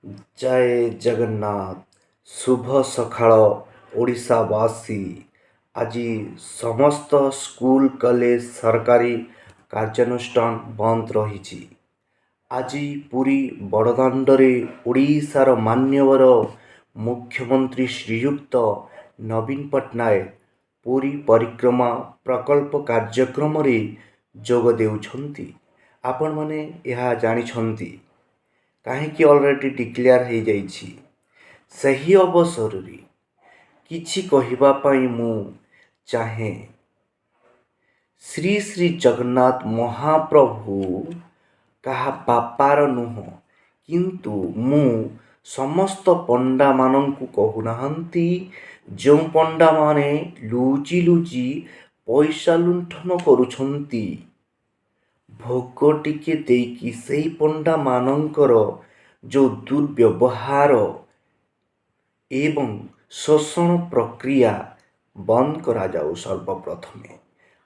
ଜୟ ଜଗନ୍ନାଥ। ଶୁଭ ସକାଳ ଓଡ଼ିଶାବାସୀ। ଆଜି ସମସ୍ତ ସ୍କୁଲ, କଲେଜ, ସରକାରୀ କାର୍ଯ୍ୟାନୁଷ୍ଠାନ ବନ୍ଦ ରହିଛି। ଆଜି ପୁରୀ ବଡ଼ଦାଣ୍ଡରେ ଓଡ଼ିଶାର ମାନ୍ୟବର ମୁଖ୍ୟମନ୍ତ୍ରୀ ଶ୍ରୀଯୁକ୍ତ ନବୀନ ପଟ୍ଟନାୟକ ପୁରୀ ପରିକ୍ରମା ପ୍ରକଳ୍ପ କାର୍ଯ୍ୟକ୍ରମରେ ଯୋଗ ଦେଉଛନ୍ତି। ଆପଣମାନେ ଏହା ଜାଣିଛନ୍ତି, କାହିଁକି ଅଲରେଡ଼ି ଡିକ୍ଲେୟାର ହେଇଯାଇଛି। ସେହି ଅବସରରେ କିଛି କହିବା ପାଇଁ ମୁଁ ଚାହେଁ। ଶ୍ରୀ ଶ୍ରୀ ଜଗନ୍ନାଥ ମହାପ୍ରଭୁ କାହା ବାପାର ନୁହଁ, କିନ୍ତୁ ମୁଁ ସମସ୍ତ ପଣ୍ଡାମାନଙ୍କୁ କହୁନାହାନ୍ତି, ଯେଉଁ ପଣ୍ଡାମାନେ ଲୁଚି ଲୁଚି ପଇସା ଲୁଣ୍ଠନ କରୁଛନ୍ତି ଭୋଗ ଟିକେ ଦେଇକି, ସେଇ ପଣ୍ଡାମାନଙ୍କର ଯେଉଁ ଦୁର୍ବ୍ୟବହାର ଏବଂ ଶୋଷଣ ପ୍ରକ୍ରିୟା ବନ୍ଦ କରାଯାଉ ସର୍ବପ୍ରଥମେ।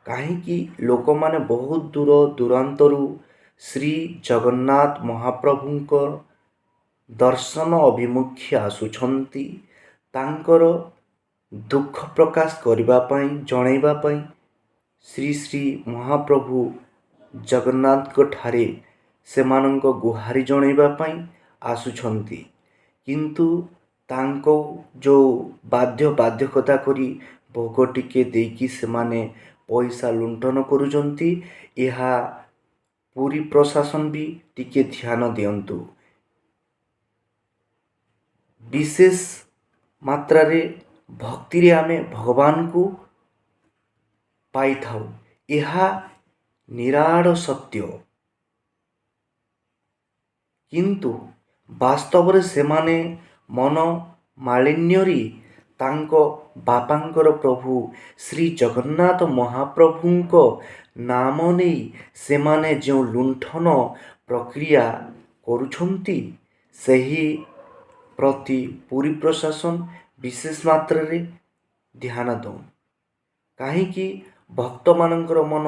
କାହିଁକି ଲୋକମାନେ ବହୁତ ଦୂର ଦୂରାନ୍ତରୁ ଶ୍ରୀ ଜଗନ୍ନାଥ ମହାପ୍ରଭୁଙ୍କ ଦର୍ଶନ ଅଭିମୁଖେ ଆସୁଛନ୍ତି, ତାଙ୍କର ଦୁଃଖ ପ୍ରକାଶ କରିବା ପାଇଁ, ଜଣାଇବା ପାଇଁ, ଶ୍ରୀ ଶ୍ରୀ ମହାପ୍ରଭୁ ଜଗନ୍ନାଥଙ୍କ ଠାରେ ସେମାନଙ୍କ ଗୁହାରି ଜଣାଇବା ପାଇଁ ଆସୁଛନ୍ତି। କିନ୍ତୁ ତାଙ୍କୁ ଯେଉଁ ବାଧ୍ୟ ବାଧ୍ୟକତା କରି ଭୋଗ ଟିକେ ଦେଇକି ସେମାନେ ପଇସା ଲୁଣ୍ଠନ କରୁଛନ୍ତି, ଏହା ପୁରୀ ପ୍ରଶାସନ ବି ଟିକେ ଧ୍ୟାନ ଦିଅନ୍ତୁ। ବିଶେଷ ମାତ୍ରାରେ ଭକ୍ତିରେ ଆମେ ଭଗବାନଙ୍କୁ ପାଇଥାଉ, ଏହା ନିରାଟ ସତ୍ୟ। କିନ୍ତୁ ବାସ୍ତବରେ ସେମାନେ ମନ ମାଳିନ୍ୟରେ ତାଙ୍କ ବାପାଙ୍କର ପ୍ରଭୁ ଶ୍ରୀ ଜଗନ୍ନାଥ ମହାପ୍ରଭୁଙ୍କ ନାମ ନେଇ ସେମାନେ ଯେଉଁ ଲୁଣ୍ଠନ ପ୍ରକ୍ରିୟା କରୁଛନ୍ତି, ସେହି ପ୍ରତି ପୁରୀ ପ୍ରଶାସନ ବିଶେଷ ମାତ୍ରାରେ ଧ୍ୟାନ ଦେଉ। କାହିଁକି ଭକ୍ତମାନଙ୍କର ମନ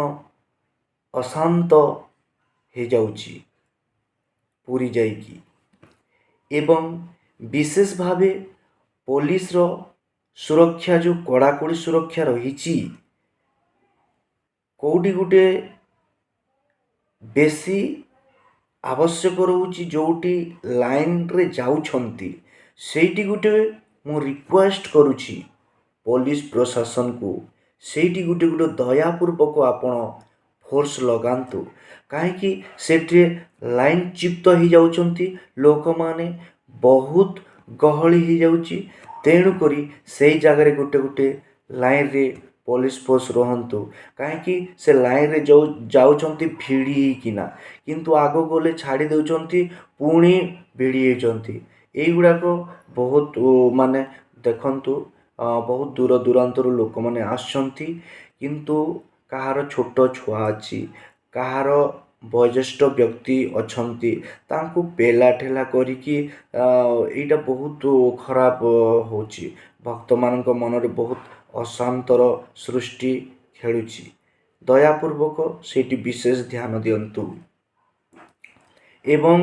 ଅଶାନ୍ତ ହେଇଯାଉଛି ପୁରୀ ଯାଇକି। ଏବଂ ବିଶେଷ ଭାବେ ପୋଲିସର ସୁରକ୍ଷା, ଯେଉଁ କଡ଼ାକଡ଼ି ସୁରକ୍ଷା ରହିଛି, କେଉଁଠି ଗୋଟେ ବେଶୀ ଆବଶ୍ୟକ ରହୁଛି, ଯେଉଁଠି ଲାଇନରେ ଯାଉଛନ୍ତି, ସେଇଠି ଗୋଟେ ମୁଁ ରିକ୍ୱେଷ୍ଟ କରୁଛି ପୋଲିସ ପ୍ରଶାସନକୁ, ସେଇଠି ଗୋଟେ ଗୋଟେ ଦୟାପୂର୍ବକ ଆପଣ ଫୋର୍ସ ଲଗାନ୍ତୁ। କାହିଁକି ସେଠି ଲାଇନ୍ ଚ୍ୟୁତ ହେଇଯାଉଛନ୍ତି ଲୋକମାନେ, ବହୁତ ଗହଳି ହେଇଯାଉଛି। ତେଣୁକରି ସେଇ ଜାଗାରେ ଗୋଟେ ଗୋଟେ ଲାଇନରେ ପୋଲିସ ଫୋର୍ସ ରୁହନ୍ତୁ। କାହିଁକି ସେ ଲାଇନରେ ଯେଉଁ ଯାଉଛନ୍ତି ଭିଡ଼ି ହେଇକିନା, କିନ୍ତୁ ଆଗକୁ ଗଲେ ଛାଡ଼ି ଦେଉଛନ୍ତି, ପୁଣି ଭିଡ଼ି ହେଇଛନ୍ତି। ଏଇଗୁଡ଼ାକ ବହୁତ ମାନେ ଦେଖନ୍ତୁ, ବହୁତ ଦୂର ଦୂରାନ୍ତରୁ ଲୋକମାନେ ଆସୁଛନ୍ତି, କିନ୍ତୁ କାହାର ଛୋଟ ଛୁଆ ଅଛି, କାହାର ବୟୋଜ୍ୟେଷ୍ଠ ବ୍ୟକ୍ତି ଅଛନ୍ତି, ତାଙ୍କୁ ପେଲା ଠେଲା କରିକି ଏଇଟା ବହୁତ ଖରାପ ହେଉଛି। ଭକ୍ତମାନଙ୍କ ମନରେ ବହୁତ ଅଶାନ୍ତର ସୃଷ୍ଟି ଖେଳୁଛି। ଦୟାପୂର୍ବକ ସେଇଠି ବିଶେଷ ଧ୍ୟାନ ଦିଅନ୍ତୁ। ଏବଂ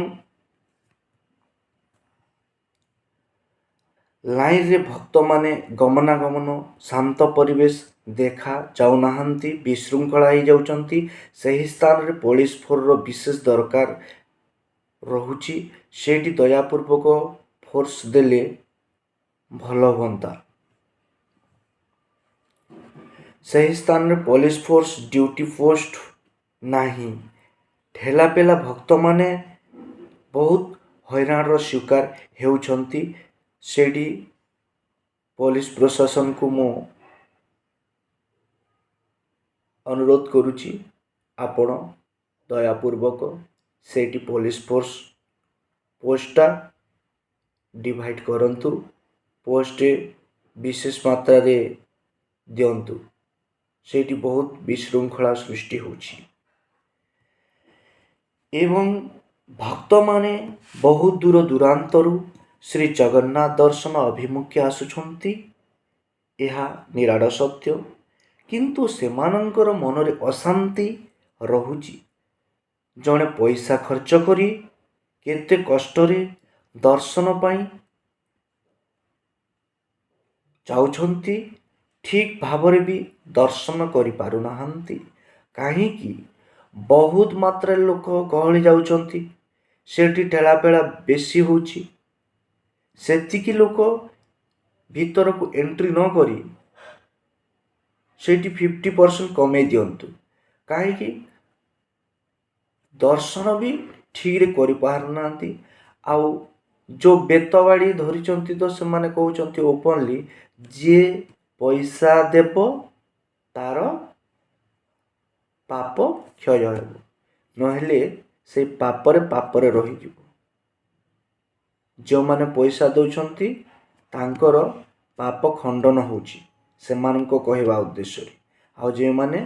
ଲାଇନରେ ଭକ୍ତମାନେ ଗମନାଗମନ ଶାନ୍ତ ପରିବେଶ ଦେଖା ଯାଉନାହାନ୍ତି, ବିଶୃଙ୍ଖଳା ହେଇଯାଉଛନ୍ତି। ସେହି ସ୍ଥାନରେ ପୋଲିସ ଫୋର୍ସର ବିଶେଷ ଦରକାର ରହୁଛି। ସେଇଠି ଦୟାପୂର୍ବକ ଫୋର୍ସ ଦେଲେ ଭଲ ହୁଅନ୍ତା। ସେହି ସ୍ଥାନରେ ପୋଲିସ ଫୋର୍ସ ଡ୍ୟୁଟି ପୋଷ୍ଟ ନାହିଁ। ଠେଲାପେଲା ଭକ୍ତମାନେ ବହୁତ ହଇରାଣର ଶିକାର ହେଉଛନ୍ତି। ସେଇଠି ପୋଲିସ ପ୍ରଶାସନକୁ ମୁଁ ଅନୁରୋଧ କରୁଛି, ଆପଣ ଦୟାପୂର୍ବକ ସେଇଠି ପୋଲିସ ଫୋର୍ସ ପୋଷ୍ଟଟା ଡିଭାଇଡ଼ କରନ୍ତୁ, ପୋଷ୍ଟ ବିଶେଷ ମାତ୍ରାରେ ଦିଅନ୍ତୁ। ସେଇଠି ବହୁତ ବିଶୃଙ୍ଖଳା ସୃଷ୍ଟି ହେଉଛି ଏବଂ ଭକ୍ତମାନେ ବହୁତ ଦୂର ଦୂରାନ୍ତରୁ ଶ୍ରୀ ଜଗନ୍ନାଥ ଦର୍ଶନ ଅଭିମୁଖେ ଆସୁଛନ୍ତି, ଏହା ନିରାଟ ସତ୍ୟ। କିନ୍ତୁ ସେମାନଙ୍କର ମନରେ ଅଶାନ୍ତି ରହୁଛି। ଜଣେ ପଇସା ଖର୍ଚ୍ଚ କରି କେତେ କଷ୍ଟରେ ଦର୍ଶନ ପାଇଁ ଯାଉଛନ୍ତି, ଠିକ୍ ଭାବରେ ବି ଦର୍ଶନ କରିପାରୁନାହାନ୍ତି। କାହିଁକି ବହୁତ ମାତ୍ରାରେ ଲୋକ ଗହଳି ଯାଉଛନ୍ତି, ସେଠି ଠେଲାପେଲା ବେଶୀ ହେଉଛି। ସେତିକି ଲୋକ ଭିତରକୁ ଏଣ୍ଟ୍ରି ନ କରି ସେଇଠି 50% କମେଇ ଦିଅନ୍ତୁ। କାହିଁକି ଦର୍ଶନ ବି ଠିକ୍ରେ କରିପାରୁନାହାନ୍ତି। ଆଉ ଯେଉଁ ବେତ ବାଡ଼ି ଧରିଛନ୍ତି ତ ସେମାନେ କହୁଛନ୍ତି ଓପନଲି, ଯିଏ ପଇସା ଦେବ ତାର ପାପ କ୍ଷୟ ହେବ, ନହେଲେ ସେଇ ପାପରେ ପାପରେ ରହିଯିବ। ଯେଉଁମାନେ ପଇସା ଦେଉଛନ୍ତି ତାଙ୍କର ପାପ ଖଣ୍ଡନ ହେଉଛି ସେମାନଙ୍କ କହିବା ଉଦ୍ଦେଶ୍ୟରେ, ଆଉ ଯେଉଁମାନେ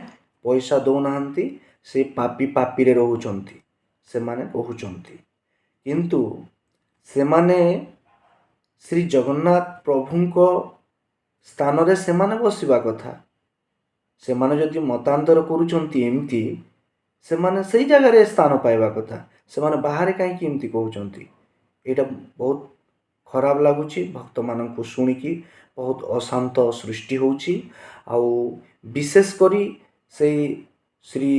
ପଇସା ଦେଉନାହାନ୍ତି ସେଇ ପାପି ପାପିରେ ରହୁଛନ୍ତି ସେମାନେ କହୁଛନ୍ତି। କିନ୍ତୁ ସେମାନେ ଶ୍ରୀ ଜଗନ୍ନାଥ ପ୍ରଭୁଙ୍କ ସ୍ଥାନରେ ସେମାନେ ବସିବା କଥା। ସେମାନେ ଯଦି ମତାନ୍ତର କରୁଛନ୍ତି ଏମିତି, ସେମାନେ ସେଇ ଜାଗାରେ ସ୍ଥାନ ପାଇବା କଥା। ସେମାନେ ବାହାରେ କାହିଁକି ଏମିତି କହୁଛନ୍ତି? ଏଇଟା ବହୁତ ଖରାପ ଲାଗୁଛି ଭକ୍ତମାନଙ୍କୁ ଶୁଣିକି, ବହୁତ ଅଶାନ୍ତ ସୃଷ୍ଟି ହେଉଛି। ଆଉ ବିଶେଷ କରି ସେଇ ଶ୍ରୀ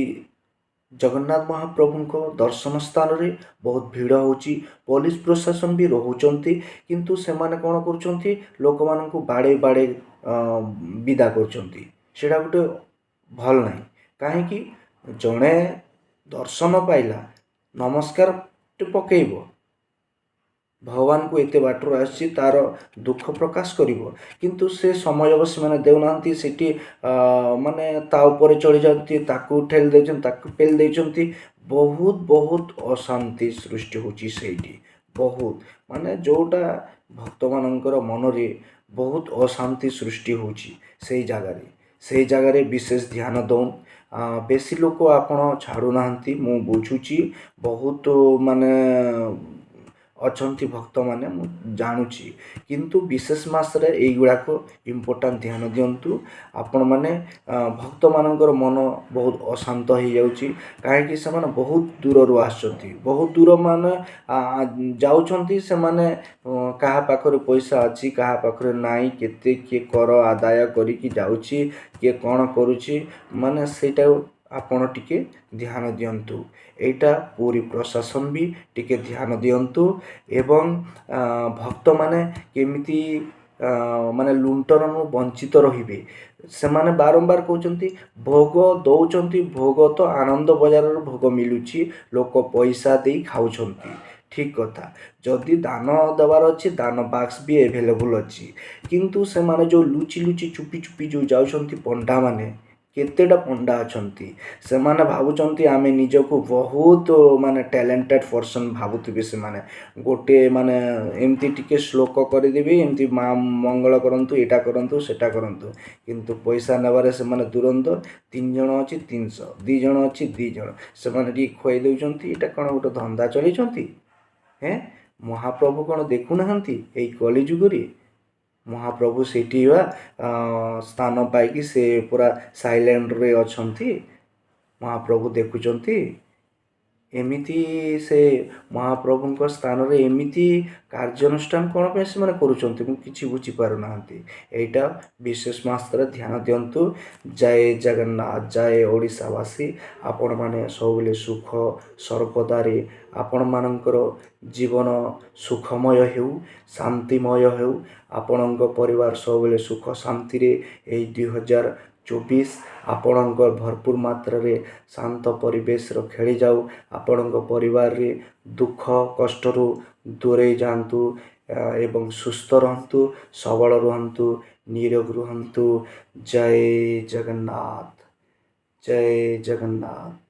ଜଗନ୍ନାଥ ମହାପ୍ରଭୁଙ୍କ ଦର୍ଶନ ସ୍ଥାନରେ ବହୁତ ଭିଡ଼ ହେଉଛି। ପୋଲିସ ପ୍ରଶାସନ ବି ରହୁଛନ୍ତି, କିନ୍ତୁ ସେମାନେ କ'ଣ କରୁଛନ୍ତି? ଲୋକମାନଙ୍କୁ ବାଡ଼େଇ ବାଡ଼େଇ ବିଦା କରୁଛନ୍ତି। ସେଇଟା ଗୋଟେ ଭଲ ନାହିଁ। କାହିଁକି ଜଣେ ଦର୍ଶନ ପାଇଲା, ନମସ୍କାରଟେ ପକେଇବ ଭଗବାନଙ୍କୁ, ଏତେ ବାଟରୁ ଆସିଛି, ତାର ଦୁଃଖ ପ୍ରକାଶ କରିବ, କିନ୍ତୁ ସେ ସମୟ ସେମାନେ ଦେଉନାହାନ୍ତି। ସେଠି ମାନେ ତା ଉପରେ ଚଢ଼ି ଯାଉଛନ୍ତି, ତାକୁ ଠେଲି ଦେଉଛନ୍ତି, ତାକୁ ପେଲି ଦେଉଛନ୍ତି। ବହୁତ ବହୁତ ଅଶାନ୍ତି ସୃଷ୍ଟି ହେଉଛି ସେଇଠି ବହୁତ, ମାନେ ଯେଉଁଟା ଭକ୍ତମାନଙ୍କର ମନରେ ବହୁତ ଅଶାନ୍ତି ସୃଷ୍ଟି ହେଉଛି ସେଇ ଜାଗାରେ। ସେଇ ଜାଗାରେ ବିଶେଷ ଧ୍ୟାନ ଦଉନ୍। ବେଶୀ ଲୋକ ଆପଣ ଛାଡ଼ୁନାହାନ୍ତି, ମୁଁ ବୁଝୁଛି। ବହୁତ ମାନେ ଅଛନ୍ତି ଭକ୍ତମାନେ, ମୁଁ ଜାଣୁଛି। କିନ୍ତୁ ବିଶେଷ ମାସରେ ଏଇଗୁଡ଼ାକ ଇମ୍ପୋର୍ଟାଣ୍ଟ ଧ୍ୟାନ ଦିଅନ୍ତୁ ଆପଣମାନେ। ଭକ୍ତମାନଙ୍କର ମନ ବହୁତ ଅଶାନ୍ତ ହେଇଯାଉଛି। କାହିଁକି ସେମାନେ ବହୁତ ଦୂରରୁ ଆସୁଛନ୍ତି, ବହୁତ ଦୂର ମାନେ ଯାଉଛନ୍ତି ସେମାନେ। କାହା ପାଖରେ ପଇସା ଅଛି, କାହା ପାଖରେ ନାହିଁ, କେତେ କିଏ କର ଆଦାୟ କରିକି ଯାଉଛି, କିଏ କ'ଣ କରୁଛି, ମାନେ ସେଇଟା ଆପଣ ଟିକେ ଧ୍ୟାନ ଦିଅନ୍ତୁ। ଏଇଟା ପୁରୀ ପ୍ରଶାସନ ବି ଟିକେ ଧ୍ୟାନ ଦିଅନ୍ତୁ। ଏବଂ ଭକ୍ତମାନେ କେମିତି ମାନେ ଲୁଣ୍ଠନରୁ ବଞ୍ଚିତ ରହିବେ। ସେମାନେ ବାରମ୍ବାର କହୁଛନ୍ତି ଭୋଗ ଦେଉଛନ୍ତି, ଭୋଗ ତ ଆନନ୍ଦ ବଜାରରୁ ଭୋଗ ମିଳୁଛି, ଲୋକ ପଇସା ଦେଇ ଖାଉଛନ୍ତି। ଠିକ୍ କଥା, ଯଦି ଦାନ ଦେବାର ଅଛି ଦାନ ବାକ୍ସ ବି ଏଭେଲେବୁଲ୍ ଅଛି। କିନ୍ତୁ ସେମାନେ ଯେଉଁ ଲୁଚି ଲୁଚି ଚୁପି ଚୁପି ଯେଉଁ ଯାଉଛନ୍ତି ପଣ୍ଡାମାନେ, କେତେଟା ପଣ୍ଡା ଅଛନ୍ତି, ସେମାନେ ଭାବୁଛନ୍ତି ଆମେ ନିଜକୁ ବହୁତ ମାନେ ଟ୍ୟାଲେଣ୍ଟେଡ଼ ପର୍ସନ୍ ଭାବୁଥିବେ ସେମାନେ। ଗୋଟିଏ ମାନେ ଏମିତି ଟିକେ ଶ୍ଲୋକ କରିଦେବେ, ଏମିତି ମା ମଙ୍ଗଳ କରନ୍ତୁ, ଏଇଟା କରନ୍ତୁ, ସେଇଟା କରନ୍ତୁ, କିନ୍ତୁ ପଇସା ନେବାରେ ସେମାନେ ତୁରନ୍ତ। 3 ଜଣ ଅଛି 300, 2 ଜଣ ଅଛି 2 ଜଣ, ସେମାନେ ଟିକେ ଖୁଆଇ ଦେଉଛନ୍ତି। ଏଇଟା କ'ଣ ଗୋଟେ ଧନ୍ଦା ଚଲେଇଛନ୍ତି? ହେଁ, ମହାପ୍ରଭୁ କ'ଣ ଦେଖୁନାହାନ୍ତି ଏଇ କଳିଯୁଗରେ? ମହାପ୍ରଭୁ ସେଇଠି ବା ସ୍ଥାନ ପାଇକି ସେ ପୁରା ସାଇଲେଣ୍ଟରେ ଅଛନ୍ତି। ମହାପ୍ରଭୁ ଦେଖୁଛନ୍ତି। ଏମିତି ସେ ମହାପ୍ରଭୁଙ୍କ ସ୍ଥାନରେ ଏମିତି କାର୍ଯ୍ୟାନୁଷ୍ଠାନ କ'ଣ ପାଇଁ ସେମାନେ କରୁଛନ୍ତି, ମୁଁ କିଛି ବୁଝିପାରୁନାହାନ୍ତି। ଏଇଟା ବିଶେଷ ମାତ୍ରାରେ ଧ୍ୟାନ ଦିଅନ୍ତୁ। ଜୟ ଜଗନ୍ନାଥ, ଜୟ ଓଡ଼ିଶାବାସୀ। ଆପଣମାନେ ସବୁବେଳେ ସୁଖ ସର୍ବଦାରେ ଆପଣମାନଙ୍କର ଜୀବନ ସୁଖମୟ ହେଉ, ଶାନ୍ତିମୟ ହେଉ। ଆପଣଙ୍କ ପରିବାର ସବୁବେଳେ ସୁଖ ଶାନ୍ତିରେ ଏଇ 2024 ଆପଣଙ୍କ ଭରପୁର ମାତ୍ରାରେ ଶାନ୍ତ ପରିବେଶର ଖେଳିଯାଉ। ଆପଣଙ୍କ ପରିବାରରେ ଦୁଃଖ କଷ୍ଟରୁ ଦୂରେଇ ଯାଆନ୍ତୁ ଏବଂ ସୁସ୍ଥ ରୁହନ୍ତୁ, ସବଳ ରୁହନ୍ତୁ, ନିରୋଗ ରୁହନ୍ତୁ। ଜୟ ଜଗନ୍ନାଥ, ଜୟ ଜଗନ୍ନାଥ।